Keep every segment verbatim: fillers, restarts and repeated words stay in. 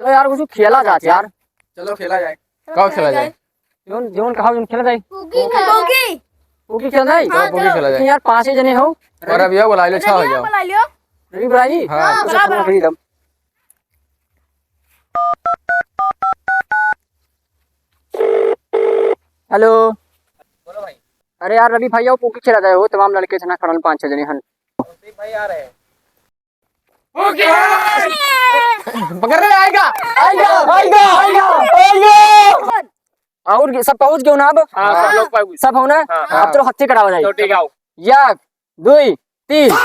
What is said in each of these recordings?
तो यार, कुछ खेला जात यार। चलो, खेला जाए। का खेला जाए? जौन, जौन कहा, जौन खेला जाए। पूकी खेला जाए। पूकी खेला जाए? हाँ, पूकी खेला जाए। यार, पाँचे जने हो। और अब ये बुला लियो, छह हो जाओ। बुला लियो। रवि बुलाई? हाँ। हाँ, बुला, बुला। हेलो। बोलो भाई। अरे यार, रवि भाई, आओ, पूकी खेला जाए हो, तमाम लड़के जना खड़न, पाँच छह जने हन। भाई आ रहे हैं। पकड़ ले, आएगा, आएगा, आएगा, आएगा, आएगा। और सब पहुँच गयो ना अब? हाँ, सब लोग पहुँच। सब हो ना? हाँ। अब तो हत्थे कटावा जाए। तो ठीक है, आओ। एक, दुई, तीन।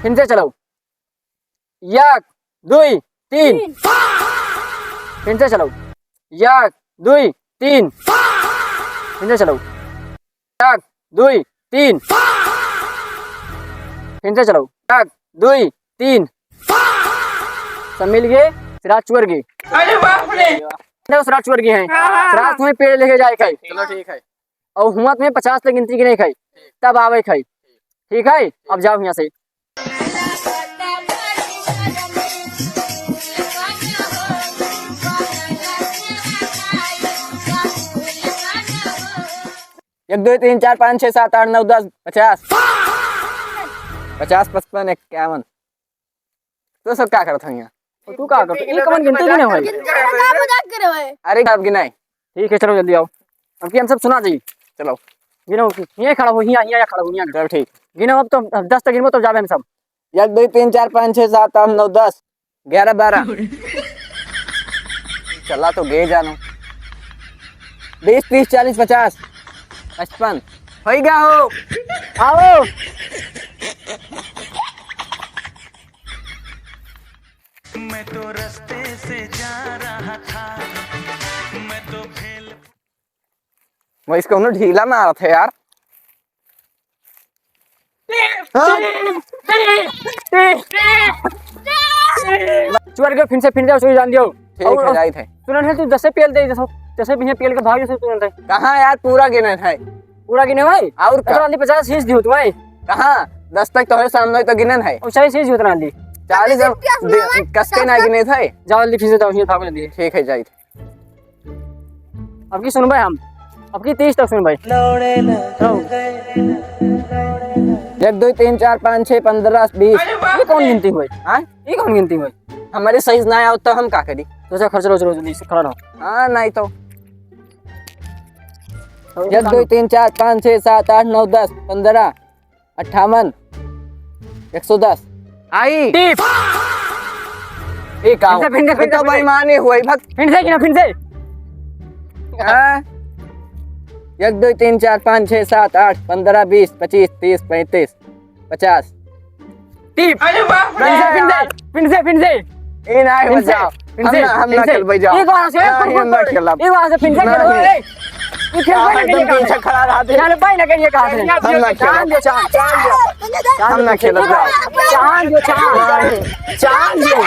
फिर से चलाओ। एक, दुई, तीन। फिर से चलाओ। एक, दुई, तीन। फिर से चलाओ। एक, दुई, तीन। फिर से चलाओ। एक, दुई, तीन। सब मिल गए, सिराज चुअर गए। अरे बाप रे। सिराज चुअर गए हैं। हाँ, हाँ, सिराज हाँ। तुम्हें पेड़ लेके जाए खाई। चलो ठीक है। और हुआ तुम्हें पचास तक गिनती गिने खाई, तब आवे खाई। ठीक है, अब जाओ यहाँ से। एक, दो, तीन, चार, पाँच, छः, सात, आठ, नौ, दस, पचास। पचास, पचपन, इक्यावन। तो सब का करत हो यहाँ? और तू का करत? ये कवन गिनती गिने भाई? गिनती का मजाक करे भाई? अरे, अब गिनाए। ठीक है, चलो जल्दी आओ। अब की हम सब सुना जाई। चलो। गिनो, यहाँ खड़ा हो, यहाँ, यहाँ खड़ा हो, यहाँ। चल ठीक। गिनो अब तो, अब दस तक गिनबो तब जाबे हम सब। एक, दो, तीन, चार, पाँच, छः, सात, आठ, नौ, दस। ग्यारह, बारह। चला तो गए जानो। बीस, तीस, चालीस, पचास, पचपन। होई गया हो। आओ। मैं तो रस्ते से जा रहा था, मैं तो भेल। वैसे कौनो ढीला मारत है यार। हाँ? चुअर गयो, फिर से, फिर जाओ, चुअर जान दियो। ठीक और है, जाइत है। तुरंत है, तू जैसे पेल दे, जैसे, जैसे भी है पेल के भाग, जैसे तुरंत है। कहाँ यार, पूरा गिनन है। पूरा गिने भाई? और का? तो आंधी पचास शीश दियो तुम्हें। कहाँ? दस तक तो है सामने, तो गिनन है। और चालीस शीश दियो तो आंधी। चालीस जब दे-, कस के ना गिने थे। जाओ जल्दी, फिर से जाओ, ये भागो जल्दी। ठीक है, जाइत। अब की सुनबे हम, अब की तीस तक सुनबे। एक, दो, तीन, चार, पाँच, छः, पन्द्रह, बीस। ये कौन गिनती हुई? हाँ? ये कौन गिनती हुई? हमारे सही ना आओ तो हम का करी? तो अच्छा, खर्च लो, चलो, जल्दी से खड़ा रहो। हाँ, नहीं तो। एक, दो, तीन, चार, पाँच, छः, सात, आठ, नौ, दस, पन्द्रह, अट्ठावन, एक सौ दस। आई। टिप। ये का फिर से, फिर से, हो? फिर से, ये तो फिर से। बेईमानी हुई, भग। फिर से, क्या, फिर से? हाँ? एक, दो, तीन, चार, पाँच, छः, सात, आठ, पन्द्रह, बीस, पच्चीस, तीस, पैंतीस, पचास। टिप। अरे बाप रे। फिर से, फिर से, फिर से, फिर से। ये ना है, फिर से, बजाओ। फिर हम से, ना, हम फिर ना से। खेलबै, जाओ। ये कहाँ से? नहीं, हम ना खेलब। ये कहाँ से? फिर से नहीं। खेलो, ए। ये खेलबै ना, तुम करिए कहाँ से? पीछे खड़ा रहा दे। जान पाए ना, करिए कहाँ से? हम ना खेलब। चाँद दो, चाँद, चाँद दो। हम ना खेलब, जाओ। चाँद दो, चाँद। चाँद दो।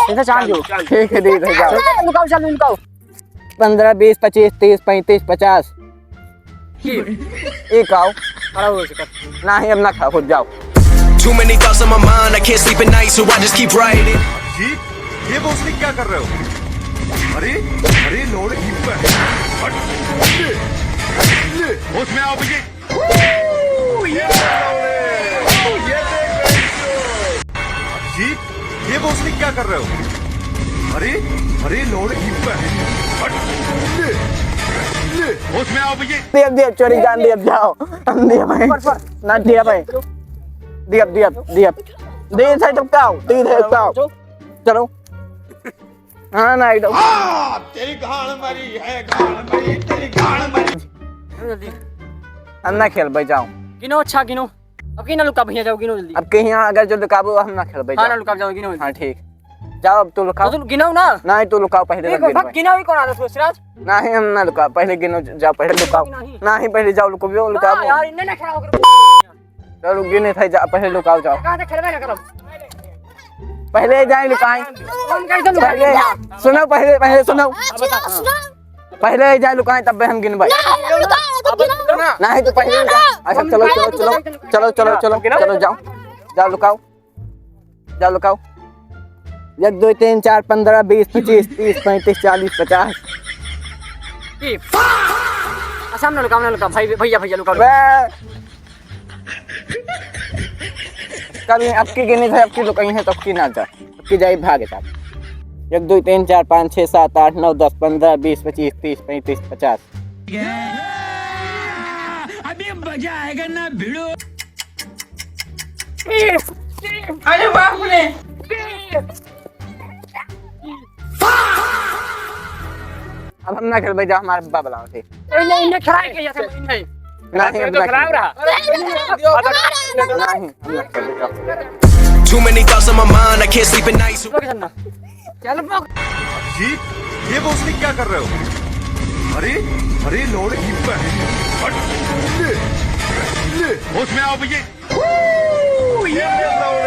फिर से चाँद दो। ठीक है, ठीक है, जाओ। लुकाओ, चलो, लुकाओ। पन्द्रह, बीस, पच्चीस, तीस, पैंतीस, पचास। एक आओ। खड़ा हो चुका। नहीं, अब ना खड़ा हो, जाओ। Too many thoughts on my mind, I can't sleep at night, so I just keep writing. ये, ये भोसड़ी क्या कर रहे हो? अरे, अरे, लोड हिप पे। हट, ले, ले, होश में आओ भैया। ये, ये देख। ये, ये भोसड़ी क्या कर रहे हो? अरे, अरे, लोड हिप पे। हट, ले, ले, होश में आओ भैया। दिया, दिया, चोरी जान दिया, जाओ। हम दिया भाई। पर, पर। ना दिया भाई। दिया, दिया, दिया। दे इधर तो क्या हो? दे इधर तो क्या हो? चलो। हाँ, ना, एकदम। हाँ, तेरी गांड मरी है, गांड मरी, तेरी गांड मरी। चलो जल्दी। हम ना खेलबै, जाओ। गिनो, अच्छा, गिनो। अब की ना लुका भैया, जाओ, गिनो जल्दी। अब कहीं अगर जो लुकाबो, हम ना खेलबै, हाँ, जाओ। ना लुका, जाओ, गिनो जल्दी। हाँ, ठीक। जाओ, अब तू लुकाओ। तो तुम गिनो ना। नहीं, तू लुकाओ, पहले ये ना गिनो भाई। गिनो ही कौन आ रहा है, सोचराज? नहीं, हम ना लुकाओ, पहले गिनो, जाओ, पहले लुकाओ। नहीं। नहीं, पहले जाओ, लुको, लुकाओ। ना यार, इन्हें ना खड़ा होकर। चलो, गिने थे, जा, पहले लुकाओ, जाओ। कहाँ से खेलबे ना करब? पहले जाए लुकाएं। हम कैसे लुकाएं? पहले, सुनो, पहले, पहले सुनो। अच्छा, सुनो। पहले जाए लुकाएं, तब हम गिनबै। नहीं, लुकाओ, तो गिनो। नहीं, तो पहले लुकाओ। अच्छा, चलो, चलो, चलो, चलो, जाओ, जाओ लुकाओ, जाओ लुकाओ। एक, दुइ, तीन, चार, पन्द्रह, बीस, पच्चीस, तीस, पैंतीस, चालीस, पचास। ए, आ, सामने लुका, सामने लुका, भाई, भैया, भैया, लुका, लुका। बे। कल अबकी गिनी है, अबकी लुकाई है, तो अबकी ना जा। अबकी जाई भागे साहब। एक, दुइ, तीन, चार, पाँच, छः, सात, आठ, नौ, दस, पन्द्रह, बीस, पच्चीस, तीस, पैंतीस, पचास। अभी मजा आएगा ना भिड़ो। अरे बाप रे। अब हम ना खेलबे, जा हमारे बाबा बुलाओ थे। ए, नहीं, इन्हें खराब किया था, इन्हें। नहीं, हम तो ना खराब खेलबे। रहा। नहीं, हम ना खेलबे, जा। Too many thoughts on my mind, I can't sleep at night. चल, पक- जी, ये भोसड़ी क्या कर रहे हो? अरे, अरे, लोड़े की बहन। हट, ले, ले। होश में आओ भैया। ये ले लो।